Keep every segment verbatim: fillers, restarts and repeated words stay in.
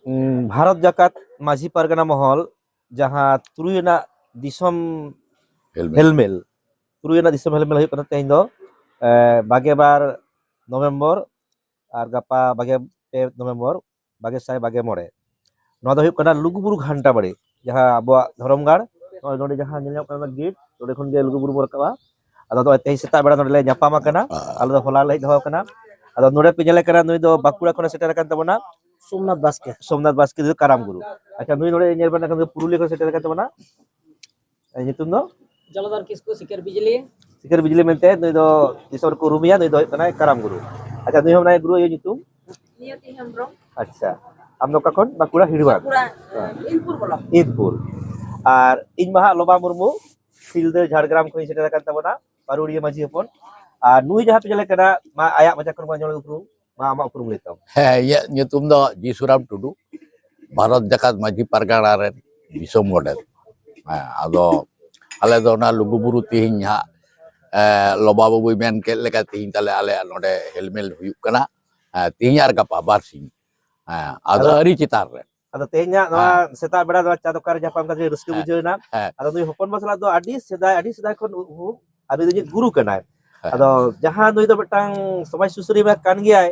ᱩᱸ, ᱵᱷᱟᱨᱚᱛ ᱡᱟᱠᱟᱛ ᱢᱟᱹᱡᱷᱤ ᱯᱟᱨᱜᱟᱱᱟ ᱢᱚᱦᱚᱞ ᱡᱟᱦᱟᱸ ᱛᱩᱨᱩᱭ ᱟᱱᱟᱜ ᱫᱤᱥᱚᱢ ᱦᱮᱞᱢᱮᱴ᱾ ᱦᱮᱞᱢᱮᱞ, ᱛᱩᱨᱩᱭ ᱟᱱᱟᱜ ᱫᱤᱥᱚᱢ ᱦᱮᱞᱢᱮᱞ ᱦᱩᱭᱩᱜ ᱠᱟᱱᱟ ᱛᱮᱦᱮᱧ ᱫᱚ, ᱮ, ᱵᱟᱜᱮ ᱵᱟᱨ ᱱᱚᱵᱷᱮᱢᱵᱚᱨ ᱟᱨ ᱜᱟᱯᱟ ᱵᱟᱜᱮ ᱯᱮ ᱱᱚᱵᱷᱮᱢᱵᱚᱨ ᱵᱟᱜᱮ ᱥᱟᱭ ᱵᱟᱜᱮ ᱢᱚᱬᱮ᱾ ᱱᱚᱣᱟ ᱫᱚ ᱦᱩᱭᱩᱜ ᱠᱟᱱᱟ ᱞᱩᱜᱩᱵᱩᱨᱩ ᱜᱷᱟᱱᱴᱟ ᱵᱟᱲᱤ, ᱡᱟᱦᱟᱸ ᱟᱵᱚᱣᱟᱜ ᱫᱷᱚᱨᱚᱢ ᱜᱟᱲ᱾ ᱱᱚᱜᱼᱚᱭ ᱱᱚᱰᱮ ᱡᱟᱦᱟᱸ ᱧᱮᱞ ᱧᱟᱢᱚᱜ ᱠᱟᱱᱟ ᱜᱮᱴ, ᱱᱚᱰᱮ ᱠᱷᱚᱱ ᱜᱮ ᱞᱩᱜᱩᱵᱩᱨᱩ ᱵᱚᱱ ᱨᱟᱠᱟᱵᱼᱟ᱾ ᱟᱫᱚ ᱱᱚᱜᱼᱚᱭ ᱛᱮᱦᱮᱧ ᱥᱮᱛᱟᱜ ᱵᱮᱲᱟ ᱱᱚᱰᱮ ᱞᱮ ᱧᱟᱯᱟᱢ ᱟᱠᱟᱱᱟ᱾ ᱟᱞᱮ ᱫᱚ ᱦᱚᱞᱟ ᱞᱮ ᱦᱮᱡ ᱫᱚᱦᱚ ᱟᱠᱟᱱᱟ᱾ ᱟᱫᱚ ᱱᱚᱰᱮ ᱯᱮ ᱧᱮᱞᱮ ᱠᱟᱱᱟ, ᱱᱩᱭ ᱫᱚ ᱵᱟᱸᱠᱩᱲᱟ ᱠᱷᱚᱱᱮ ᱥᱮᱴᱮᱨ ᱟᱠᱟᱱ ᱛᱟᱵᱚᱱᱟ, ᱥᱳᱢᱱᱟᱛᱷ ᱵᱟᱥᱠᱮ᱾ ᱥᱳᱢᱱᱟᱛᱷ ᱵᱟᱥᱠᱮ, ᱫᱚ ᱠᱟᱨᱟᱢ ᱜᱩᱨᱩ᱾ ᱟᱪᱪᱷᱟ, ᱱᱩᱭ ᱱᱚᱰᱮ ᱧᱮᱞ ᱵᱮᱱ ᱠᱷᱟᱱ ᱫᱚ ᱯᱩᱨᱩᱞᱤᱭᱟᱹ ᱠᱷᱚᱱ ᱥᱮᱴᱮᱨ ᱟᱠᱟᱱ ᱛᱟᱵᱚᱱᱟ᱾ ᱟᱨ ᱧᱩᱛᱩᱢ ᱫᱚ ᱡᱚᱞᱚᱫᱷᱚᱨ ᱠᱤᱥᱠᱩ, ᱥᱤᱠᱟᱹᱨ ᱵᱤᱡᱽᱞᱤ᱾ ᱥᱤᱠᱟᱹᱨ ᱵᱤᱡᱽᱞᱤ ᱢᱮᱱᱛᱮ ᱱᱩᱭ ᱫᱚ ᱫᱤᱥᱚᱢ ᱨᱮᱠᱚ ᱩᱨᱩᱢᱮᱭᱟ, ᱱᱩᱭ ᱫᱚ ᱦᱩᱭᱩᱜ ᱠᱟᱱᱟᱭ ᱠᱟᱨᱟᱢ ᱜᱩᱨᱩ᱾ ᱟᱪᱪᱷᱟ, ᱱᱩᱭ ᱦᱚᱸ ᱢᱮᱱᱟᱭ ᱜᱩᱨᱩ, ᱤᱭᱟᱹ ᱧᱩᱛᱩᱢ? ᱱᱤᱭᱚᱛᱤ ᱦᱮᱢᱵᱨᱚᱢ᱾ ᱟᱪᱪᱷᱟ, ᱟᱢ ᱫᱚ ᱚᱠᱟ ᱠᱷᱚᱱ? ᱵᱟᱸᱠᱩᱲᱟ ᱦᱤᱲᱣᱟᱹ᱾ ᱵᱟᱸᱠᱩᱲᱟ, ᱤᱱᱫᱯᱩᱨ ᱵᱞᱚᱠ᱾ ᱤᱱᱫᱯᱩᱨ᱾ ᱟᱨ ᱤᱧ ᱢᱟ ᱦᱟᱸᱜ ᱞᱚᱵᱟ ᱢᱩᱨᱢᱩ, ᱥᱤᱞᱫᱟᱹ ᱡᱷᱟᱲᱜᱨᱟᱢ ᱠᱷᱚᱱᱤᱧ ᱥᱮᱴᱮᱨ ᱟᱠᱟᱱ ᱛᱟᱵᱚᱱᱟ, ᱯᱟᱨᱩᱲᱤᱭᱟᱹ ᱢᱟᱹᱡᱷᱤ ᱦᱚᱯᱚᱱ᱾ ᱟᱨ ᱱᱩᱭ ᱡᱟᱦᱟᱸ ᱯᱮ ᱧᱮᱞᱮ ᱠᱟᱱᱟ, ᱢᱟ ᱟᱭᱟᱜ ᱢᱚᱪᱟ ᱠᱷᱚᱱ ᱵᱚᱱ ᱟᱸᱡᱚᱢ ᱩᱯᱨᱩᱢ, ᱢᱟ ᱟᱢᱟᱜ ᱩᱯᱨᱩᱢ ᱞᱟᱹᱭ ᱛᱟᱢ᱾ ᱦᱮᱸ, ᱤᱧᱟᱹᱜ ᱧᱩᱛᱩᱢ ᱫᱚ ᱡᱤᱥᱩᱨᱟᱢ ᱴᱩᱰᱩ, ᱵᱷᱟᱨᱚᱛ ᱡᱟᱠᱟᱛ ᱢᱟᱹᱡᱷᱤ ᱯᱟᱨᱜᱟᱱᱟ ᱨᱮᱱ ᱫᱤᱥᱚᱢ ᱜᱚᱰᱮᱛ᱾ ᱦᱮᱸ, ᱟᱫᱚ ᱟᱞᱮ ᱫᱚ ᱚᱱᱟ ᱞᱩᱜᱩᱵᱩᱨᱩ ᱛᱮᱦᱮᱧ ᱦᱟᱸᱜ, ᱮ, ᱞᱚᱵᱟ ᱵᱟᱹᱵᱩᱭ ᱢᱮᱱ ᱠᱮᱫ ᱞᱮᱠᱟ, ᱛᱮᱦᱮᱧ ᱛᱟᱞᱮ ᱟᱞᱮᱭᱟᱜ ᱱᱚᱰᱮ ᱦᱮᱞᱢᱮᱞ ᱦᱩᱭᱩᱜ ᱠᱟᱱᱟ᱾ ᱦᱮᱸ, ᱛᱮᱦᱮᱧ ᱟᱨ ᱜᱟᱯᱟ ᱵᱟᱨ ᱥᱤᱧ᱾ ᱦᱮᱸ, ᱟᱫᱚ ᱟᱫᱚ ᱟᱹᱨᱤ ᱪᱮᱛᱟᱱ ᱨᱮ᱾ ᱟᱫᱚ ᱛᱮᱦᱮᱧᱟᱜ ᱱᱚᱣᱟ ᱥᱮᱛᱟᱜ ᱵᱮᱲᱟ ᱱᱚᱣᱟ ᱪᱟ ᱫᱚᱠᱟᱱ ᱨᱮ ᱧᱟᱯᱟᱢ ᱠᱟᱛᱮ ᱨᱟᱹᱥᱠᱟᱹ ᱦᱮᱸ᱾ ᱵᱩᱡᱷᱟᱹᱣ ᱮᱱᱟ᱾ ᱦᱮᱸ᱾ ᱟᱫᱚ ᱱᱩᱭ ᱦᱚᱯᱚᱱ ᱵᱟ ᱥᱟᱞᱟᱜ ᱫᱚ ᱟᱹᱰᱤ ᱥᱮᱫᱟᱭ, ᱟᱹᱰᱤ ᱥᱮᱫᱟᱭ ᱠᱷᱚᱱ ᱩ-, ᱩ-, ᱟᱨ ᱱᱩᱭ ᱫᱚ ᱤᱧᱤᱡ ᱜᱩᱨᱩ ᱠᱟᱱᱟᱭ᱾ ᱦᱮᱸ᱾ ᱟᱫᱚ ᱡᱟᱦᱟᱸ ᱱᱩᱭ ᱫᱚ ᱢᱤᱫᱴᱟᱝ ᱥᱚᱢᱟᱡᱽ ᱥᱩᱥᱟᱹᱨᱤᱭᱟᱹ ᱢᱟ ᱠᱟᱱ ᱜᱮᱭᱟᱭ,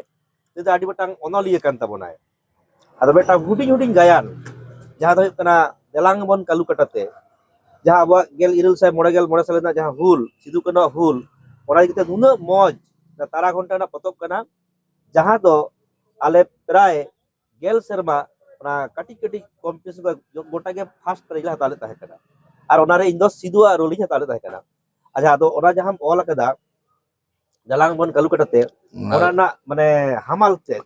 ᱱᱩᱭ ᱫᱚ ᱟᱹᱰᱤ ᱢᱤᱫᱴᱟᱝ ᱚᱱᱚᱞᱤᱭᱟᱹ ᱠᱟᱱ ᱛᱟᱵᱚᱱᱟᱭ᱾ ᱟᱫᱚ ᱢᱤᱫᱴᱟᱝ ᱦᱩᱰᱤᱧ ᱦᱩᱰᱤᱧ ᱜᱟᱭᱟᱱ, ᱡᱟᱦᱟᱸ ᱫᱚ ᱦᱩᱭᱩᱜ ᱠᱟᱱᱟ ᱫᱮᱞᱟᱝ ᱵᱚᱱ ᱠᱟᱞᱩ ᱠᱟᱴᱟᱛᱮ, ᱡᱟᱦᱟᱸ ᱟᱵᱚᱣᱟᱜ ᱜᱮᱞ ᱤᱨᱟᱹᱞ ᱥᱟᱭ ᱢᱚᱬᱮ ᱜᱮᱞ ᱢᱚᱬᱮ ᱥᱟᱞ ᱨᱮᱱᱟᱜ ᱡᱟᱦᱟᱸ ᱦᱩᱞ, ᱥᱤᱫᱩ ᱠᱟᱹᱱᱩᱣᱟᱜ ᱦᱩᱞ, ᱚᱱᱟ ᱤᱫᱤ ᱠᱟᱛᱮ ᱱᱩᱱᱟᱹᱜ ᱢᱚᱡᱽ ᱛᱟᱨᱟ ᱜᱷᱚᱱᱴᱟ ᱨᱮᱱᱟᱜ ᱯᱚᱛᱚᱵ ᱠᱟᱱᱟ, ᱡᱟᱦᱟᱸ ᱫᱚ ᱟᱞᱮ ᱯᱨᱟᱭ ᱜᱮᱞ ᱥᱮᱨᱢᱟ ᱚᱱᱟ ᱠᱟᱹᱴᱤᱡ ᱠᱟᱹᱴᱤᱡ ᱠᱚᱢᱯᱤᱴᱤᱥᱚᱱ ᱠᱚ ᱜᱚᱴᱟ ᱜᱮ ᱯᱷᱟᱥᱴ ᱯᱨᱟᱭᱤᱡᱽ ᱞᱮ ᱦᱟᱛᱟᱣ ᱞᱮᱫ ᱛᱟᱦᱮᱸ ᱠᱟᱱᱟ᱾ ᱟᱨ ᱚᱱᱟᱨᱮ ᱤᱧ ᱫᱚ ᱥᱤᱫᱩ ᱟᱜ ᱨᱳᱞ ᱤᱧ ᱦᱟᱛᱟᱣ ᱞᱮᱫ ᱛᱟᱦᱮᱸ ᱠᱟᱱᱟ᱾ ᱟᱪᱪᱷᱟ, ᱟᱫᱚ ᱚᱱᱟ ᱡᱟᱦᱟᱸᱢ ᱚᱞ ᱟᱠᱟᱫᱟ, ᱡᱟᱞᱟᱝ ᱵᱚᱱ ᱠᱟᱹᱞᱩ ᱠᱟᱴᱟᱛᱮ, ᱚᱱᱟ ᱨᱮᱱᱟᱜ ᱢᱟᱱᱮ ᱦᱟᱢᱟᱞ ᱪᱮᱫ?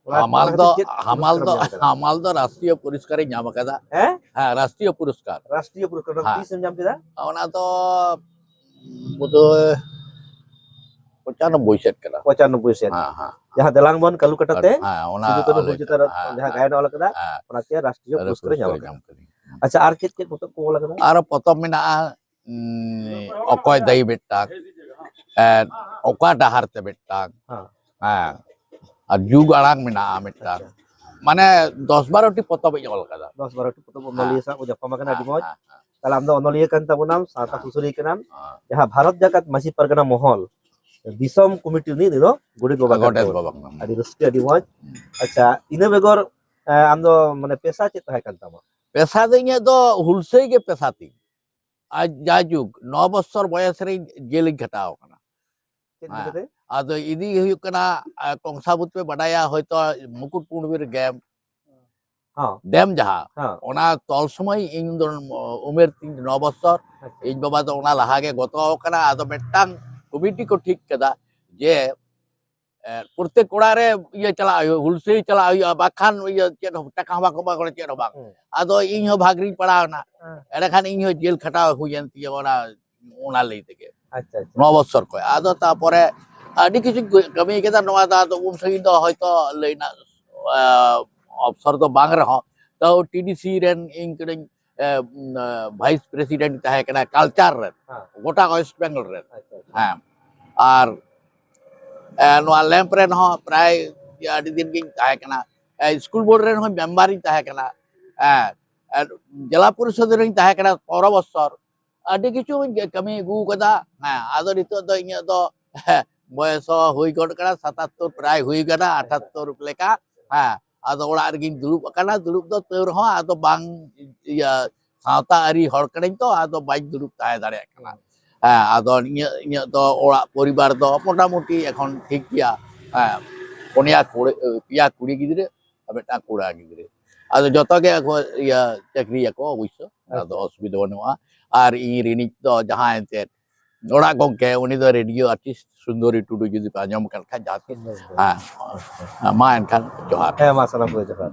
ᱚᱱᱟ, ᱦᱟᱢᱟᱞ ᱚᱱᱟ ᱫᱚ ᱠᱷᱟᱹᱛᱤᱨ ᱪᱮᱫ ᱦᱟᱢᱟᱞ ᱫᱚ ᱯᱩᱨᱚᱥᱠᱟᱨ ᱮᱢ ᱧᱟᱢ ᱠᱟᱫᱟ? ᱦᱟᱢᱟᱞ ᱫᱚ ᱨᱟᱥᱴᱨᱤᱭᱚ ᱯᱩᱨᱚᱥᱠᱟᱨᱤᱧ ᱧᱟᱢ ᱟᱠᱟᱫᱟ᱾ ᱦᱮᱸ? ᱦᱮᱸ, ᱨᱟᱥᱴᱨᱤᱭᱚ ᱯᱩᱨᱚᱥᱠᱟᱨ᱾ ᱨᱟᱥᱴᱨᱤᱭᱚ ᱯᱩᱨᱚᱥᱠᱟᱨ ᱚᱱᱟ ᱦᱮᱸ᱾ ᱛᱤᱥ ᱮᱢ ᱧᱟᱢ ᱠᱮᱫᱟ? ᱚᱱᱟ ᱫᱚ ᱵᱳᱫᱷᱚᱭ ᱯᱚᱸᱪᱟᱱᱱᱚᱵᱵᱳᱭ ᱥᱮᱫ ᱠᱟᱱᱟ᱾ ᱯᱚᱸᱪᱟᱱᱱᱚᱵᱵᱳᱭ ᱥᱮᱫ᱾ ᱦᱮᱸ, ᱦᱮᱸ᱾ ᱡᱟᱦᱟᱸ ᱫᱮᱞᱟᱝ ᱵᱚᱱ ᱠᱟᱹᱞᱩ ᱠᱟᱴᱟᱛᱮ, ᱦᱮᱸ, ᱚᱱᱟ ᱥᱤᱫᱩ ᱠᱟᱹᱱᱩ ᱚᱞ ᱦᱩᱞ ᱦᱩᱭ ᱪᱮᱛᱟᱱ ᱠᱟᱱᱟ᱾ ᱦᱮᱸ, ᱡᱟᱦᱟᱸ ᱦᱮᱸ᱾ ᱜᱟᱭᱟᱱ ᱚᱞ ᱠᱟᱫᱟ, ᱦᱮᱸ, ᱚᱱᱟᱛᱮ ᱨᱟᱥᱴᱨᱤᱭᱚ ᱟᱨ ᱯᱩᱨᱚᱥᱠᱟᱨ ᱧᱟᱢ ᱯᱩᱨᱚᱥᱠᱟᱨ ᱠᱟᱫᱟ᱾ ᱧᱟᱢ ᱠᱟᱫᱟ᱾ ᱟᱪᱪᱷᱟ, ᱟᱨ ᱪᱮᱫ ᱪᱮᱫ ᱯᱚᱛᱚᱵ ᱠᱚ ᱚᱞ ᱠᱟᱫᱟ? ᱟᱨᱚ ᱯᱚᱛᱚᱵ ᱢᱮᱱᱟᱜᱼᱟ, ᱩᱸ, ᱚᱠᱚᱭ ᱫᱟᱹᱭᱤ ᱢᱤᱫᱴᱟᱝ, ᱮᱸ, ᱚᱠᱟ ᱰᱟᱦᱟᱨ ᱛᱮ ᱢᱤᱫᱴᱟᱝ, ᱦᱮᱸ᱾ ᱦᱮᱸ, ᱟᱨ ᱡᱩᱜᱽ ᱟᱲᱟᱝ ᱢᱮᱱᱟᱜᱼᱟ ᱢᱤᱫᱴᱟᱝ, ᱟᱪᱪᱷᱟ᱾ ᱢᱟᱱᱮ ᱫᱚᱥ ᱵᱟᱨᱚ ᱴᱤ ᱯᱚᱛᱚᱵ ᱤᱧ ᱚᱞ ᱠᱟᱫᱟ᱾ ᱫᱚᱥ ᱵᱟᱨᱚ ᱴᱤ ᱯᱚᱛᱚᱵ ᱚᱱᱚᱞᱤᱭᱟᱹ ᱥᱟᱶ ᱠᱚ ᱧᱟᱯᱟᱢ ᱟᱠᱟᱱᱟ, ᱟᱹᱰᱤ ᱢᱚᱡᱽ᱾ ᱦᱮᱸ, ᱦᱮᱸ, ᱛᱟᱦᱞᱮ ᱟᱢ ᱫᱚ ᱚᱱᱚᱞᱤᱭᱟᱹ ᱠᱟᱱ ᱛᱟᱵᱚᱱᱟᱢ, ᱥᱟᱶᱛᱟ ᱦᱮᱸ, ᱥᱩᱥᱟᱹᱨᱤᱭᱟᱹ ᱠᱟᱱᱟᱢ, ᱦᱮᱸ᱾ ᱡᱟᱦᱟᱸ ᱵᱷᱟᱨᱚᱛ ᱡᱟᱠᱟᱛ ᱢᱟᱹᱡᱷᱤ ᱯᱟᱨᱜᱟᱱᱟ ᱢᱚᱦᱚᱞ ᱫᱤᱥᱚᱢ ᱠᱚᱢᱤᱴᱤ ᱨᱤᱱᱤᱡ ᱱᱩᱭ ᱫᱚ ᱜᱚᱰᱮᱛ ᱵᱟᱵᱟ ᱠᱟᱱ ᱜᱚᱰᱮᱛ ᱛᱟᱵᱚᱱᱟ᱾ ᱵᱟᱵᱟ ᱠᱟᱱᱟ᱾ ᱟᱹᱰᱤ ᱨᱟᱹᱥᱠᱟᱹ, ᱟᱹᱰᱤ ᱢᱚᱡᱽ᱾ ᱦᱩᱸ᱾ ᱟᱪᱪᱷᱟ, ᱤᱱᱟᱹ ᱵᱮᱜᱚᱨ, ᱮ, ᱟᱢ ᱫᱚ ᱢᱟᱱᱮ ᱯᱮᱥᱟ ᱪᱮᱫ ᱛᱟᱦᱮᱸ ᱠᱟᱱ ᱛᱟᱢᱟ? ᱯᱮᱥᱟ ᱫᱚ ᱤᱧᱟᱹᱜ ᱫᱚ ᱦᱩᱞᱥᱟᱹᱭ ᱜᱮ ᱯᱮᱥᱟ ᱛᱤᱧ᱾ ᱟᱨ ᱡᱟᱭᱡᱩᱜᱽ, ᱱᱚ ᱵᱚᱪᱷᱚᱨ ᱵᱚᱭᱮᱥ ᱨᱮ ᱡᱮᱞᱤᱧ ᱠᱷᱟᱴᱟᱣ ᱟᱠᱟᱱᱟ᱾ ᱪᱮᱫ ᱤᱫᱤ ᱦᱮᱸ᱾ ᱠᱟᱛᱮ? ᱟᱫᱚ ᱤᱫᱤ ᱦᱩᱭᱩᱜ ᱠᱟᱱᱟ, ᱟ, ᱠᱚᱝᱥᱟᱵᱚᱛᱤ ᱯᱮ ᱵᱟᱰᱟᱭᱟ ᱦᱚᱭᱛᱚ, ᱢᱩᱠᱩᱴᱢᱩᱱᱤᱯᱩᱨ ᱰᱮᱢ, ᱦᱚᱸ᱾ ᱰᱮᱢ ᱡᱟᱦᱟᱸ, ᱦᱚᱸ᱾ ᱚᱱᱟ ᱛᱚᱞ ᱥᱚᱢᱚᱭ ᱤᱧ ᱫᱚ ᱩᱢᱮᱨ ᱛᱤᱧ ᱱᱚ ᱵᱚᱪᱷᱚᱨ, ᱟᱪᱪᱷᱟ᱾ ᱤᱧ ᱵᱟᱵᱟ ᱫᱚ ᱚᱱᱟ ᱞᱟᱦᱟ ᱜᱮ ᱜᱚᱛᱚ ᱟᱠᱟᱱᱟ᱾ ᱟᱫᱚ ᱢᱤᱫᱴᱟᱝ ᱠᱚᱢᱤᱴᱤ ᱠᱚ ᱴᱷᱤᱠ ᱠᱮᱫᱟ ᱡᱮ, ᱮ, ᱯᱨᱚᱛᱮᱠ ᱚᱲᱟᱜ ᱨᱮ ᱤᱭᱟᱹ ᱪᱟᱞᱟᱜ ᱦᱩᱭᱩᱜᱼᱟ, ᱦᱩᱞᱥᱟᱹᱭ ᱪᱟᱞᱟᱜ ᱦᱩᱭᱩᱜᱼᱟ, ᱵᱟᱠᱷᱟᱱ ᱤᱭᱟᱹ ᱪᱮᱫ ᱦᱚᱸ, ᱴᱟᱠᱟ ᱦᱚᱸ ᱵᱟᱠᱚ ᱮᱢᱟ ᱠᱚ ᱠᱟᱱᱟ, ᱪᱮᱫ ᱦᱚᱸ ᱵᱟᱝ᱾ ᱦᱩᱸ᱾ ᱟᱫᱚ ᱤᱧ ᱦᱚᱸ ᱵᱷᱟᱜᱽ ᱨᱤᱧ ᱯᱟᱲᱟᱣ ᱮᱱᱟ᱾ ᱦᱮᱸ᱾ ᱮᱸᱰᱮᱠᱷᱟᱱ ᱤᱧ ᱦᱚᱸ ᱡᱮᱞ ᱠᱷᱟᱴᱟᱣ ᱦᱩᱭᱮᱱ ᱛᱤᱧᱟᱹ ᱚᱱᱟ, ᱚᱱᱟ ᱞᱟᱹᱭ ᱛᱮᱜᱮ᱾ ᱟᱪᱪᱷᱟ, ᱟᱪᱪᱷᱟ᱾ ᱱᱚ ᱵᱚᱪᱷᱚᱨ ᱠᱷᱚᱱ᱾ ᱟᱫᱚ ᱛᱟᱯᱚᱨᱮ ᱟᱹᱰᱤ ᱠᱤᱪᱷᱩᱧ ᱠᱟᱹ-, ᱠᱟᱹᱢᱤ ᱠᱮᱫᱟ᱾ ᱱᱚᱣᱟ ᱫᱚ ᱟᱫᱚ ᱩᱱ ᱥᱟᱺᱜᱤᱧ ᱫᱚ ᱦᱚᱭᱛᱚ ᱞᱟᱹᱭ ᱨᱮᱱᱟᱜ, ᱟ, ᱚᱯᱥᱚᱨ ᱫᱚ ᱵᱟᱝ ᱨᱮᱦᱚᱸ, ᱛᱟᱣ ᱴᱤ ᱰᱤ ᱥᱤ ᱨᱮᱱ ᱤᱧ ᱠᱟᱹᱱᱟᱹᱧ, ᱮ, ᱩᱢ, ᱮ, ᱵᱷᱟᱭᱤᱥ ᱯᱨᱮᱥᱤᱰᱮᱱᱴ ᱛᱟᱦᱮᱸ ᱠᱟᱱᱟ ᱠᱟᱞᱪᱟᱨ ᱨᱮᱱ, ᱦᱮᱸ᱾ ᱜᱚᱴᱟ ᱳᱭᱮᱥᱴ ᱵᱮᱝᱜᱚᱞ ᱨᱮᱱ᱾ ᱟᱪᱪᱷᱟ, ᱟᱪᱪᱷᱟ᱾ ᱦᱮᱸ᱾ ᱟᱨ, ᱮ, ᱱᱚᱣᱟ ᱞᱮᱢᱯ ᱨᱮᱱ ᱦᱚᱸ ᱯᱨᱟᱭ ᱟᱹᱰᱤ ᱫᱤᱱ ᱜᱤᱧ ᱛᱟᱦᱮᱸ ᱠᱟᱱᱟ᱾ ᱮ, ᱥᱠᱩᱞ ᱵᱳᱨᱰ ᱨᱮᱱ ᱦᱚᱸ ᱢᱮᱢᱵᱟᱨᱤᱧ ᱛᱟᱦᱮᱸ ᱠᱟᱱᱟ᱾ ᱦᱮᱸ᱾ ᱟᱨ ᱡᱮᱞᱟ ᱯᱚᱨᱤᱥᱚᱫ ᱨᱤᱧ ᱛᱟᱦᱮᱸ ᱠᱟᱱᱟ ᱯᱚᱱᱨᱚ ᱵᱚᱪᱷᱚᱨ᱾ ᱟᱹᱰᱤ ᱠᱤᱪᱷᱩᱧ ᱠᱟᱹᱢᱤ ᱟᱹᱜᱩ ᱠᱟᱫᱟ᱾ ᱦᱮᱸ, ᱟᱫᱚ ᱱᱤᱛᱚᱜ ᱫᱚ ᱤᱧᱟᱹᱜ ᱫᱚ ᱵᱚᱭᱮᱥ ᱦᱚᱸ ᱦᱩᱭ ᱜᱚᱫ ᱠᱟᱱᱟ, ᱥᱟᱛᱟᱛᱛᱳᱨ ᱯᱨᱟᱭ ᱦᱩᱭ ᱠᱟᱱᱟ, ᱟᱴᱷᱟᱛᱛᱳᱨ ᱞᱮᱠᱟ᱾ ᱦᱮᱸ, ᱟᱫᱚ ᱚᱲᱟᱜ ᱨᱮᱜᱤᱧ ᱫᱩᱲᱩᱵ ᱟᱠᱟᱱᱟ᱾ ᱫᱩᱲᱩᱵ ᱫᱚ ᱛᱟᱹᱣ ᱨᱮᱦᱚᱸ ᱟᱫᱚ ᱵᱟᱝ, ᱤᱭᱟᱹ, ᱥᱟᱶᱛᱟ ᱟᱹᱨᱤ ᱦᱚᱲ ᱠᱟᱹᱱᱟᱹᱧ ᱛᱚ, ᱟᱫᱚ ᱵᱟᱹᱧ ᱫᱩᱲᱩᱵ ᱛᱟᱦᱮᱸ ᱫᱟᱲᱮᱭᱟᱜ ᱠᱟᱱᱟ᱾ ᱦᱮᱸ, ᱟᱫᱚ ᱤᱧᱟᱹᱜ, ᱤᱧᱟᱹᱜ ᱫᱚ ᱚᱲᱟᱜ ᱯᱚᱨᱤᱵᱟᱨ ᱫᱚ ᱢᱚᱴᱟᱢᱩᱴᱤ ᱮᱠᱷᱚᱱ ᱴᱷᱤᱠ ᱜᱮᱭᱟ᱾ ᱦᱮᱸ, ᱯᱩᱱᱭᱟ ᱠᱩᱲᱤ, ᱯᱮᱭᱟ ᱠᱩᱲᱤ ᱜᱤᱫᱽᱨᱟᱹ ᱟᱨ ᱢᱤᱫᱴᱟᱝ ᱠᱚᱲᱟ ᱜᱤᱫᱽᱨᱟᱹ᱾ ᱟᱫᱚ ᱡᱚᱛᱚ ᱜᱮ ᱟᱠᱚ, ᱤᱭᱟᱹ, ᱪᱟᱹᱠᱨᱤᱭᱟᱠᱚ ᱚᱵᱚᱥᱥᱚ, ᱟᱫᱚ ᱟᱪᱪᱷᱟ᱾ ᱚᱥᱩᱵᱤᱫᱷᱟ ᱵᱟᱹᱱᱩᱜᱼᱟ᱾ ᱟᱨ ᱤᱧ ᱨᱤᱱᱤᱡ ᱫᱚ ᱡᱟᱦᱟᱸᱭ ᱮᱱᱛᱮᱫ ᱚᱲᱟᱜ ᱜᱚᱢᱠᱮ, ᱩᱱᱤ ᱫᱚ ᱨᱮᱰᱤᱭᱳ ᱟᱨᱴᱤᱥᱴ ᱥᱩᱱᱫᱚᱨᱤ ᱴᱩᱰᱩ, ᱡᱩᱫᱤ ᱯᱮ ᱟᱸᱡᱚᱢ ᱟᱠᱟᱫ ᱠᱷᱟᱱ ᱡᱟᱦᱟᱸ ᱛᱤᱥ᱾ ᱥᱩᱱᱫᱚᱨᱤ ᱴᱩᱰᱩ᱾ ᱦᱮᱸ, ᱦᱮᱸ, ᱢᱟ ᱮᱱᱠᱷᱟᱱ ᱡᱚᱦᱟᱨ᱾ ᱦᱮᱸ, ᱢᱟ ᱥᱟᱱᱟᱢ ᱠᱚᱜᱮ ᱡᱚᱦᱟᱨ᱾